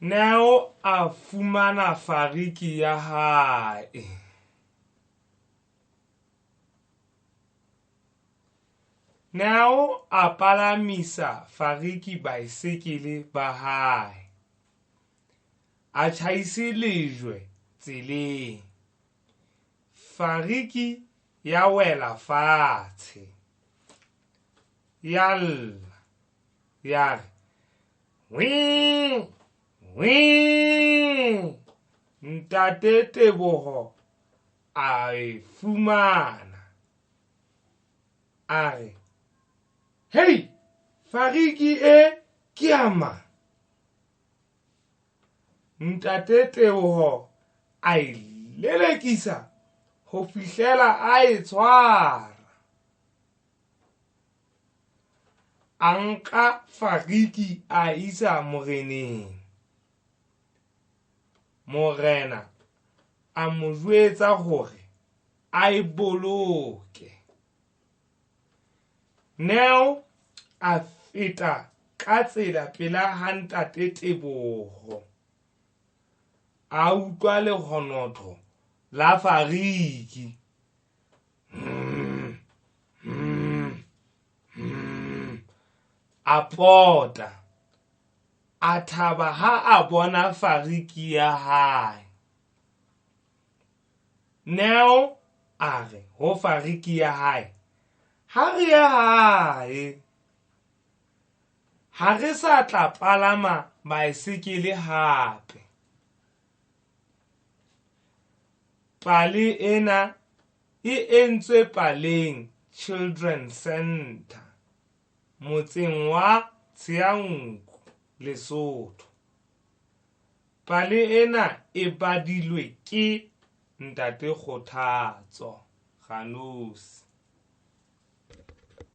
Neo a fumana fariki ya hae. Neo a palamisa fariki baesekele ba hae. A tjhaise lejwe tseleng. Fariki ya wela fatshe. Ya lla. Ya re, Wii! Wii! Ntate Teboho a e fumana. A re, Hei, fariki e ke ya mang? Ntate Teboho a e lelekisa ho fihlela a e tshwara. A nka fariki a isa moreneng. Morena a mo jwetsa hore a e boloke. Neo a feta ka tsela pela ha ntate Teboho. A utlwa lehonotho la fariki. A pota. A thaba ha a bona fariki ya hae. Neo a re ho fariki ya hae, Ha re ye hae. Ha re sa tla palama baesekele hape. Pale ena e entswe Paleng Children Centre, motseng wa Tshianku, Lesotho. Pale ena e badilwe ke Ntate Kgothatso Ganosi.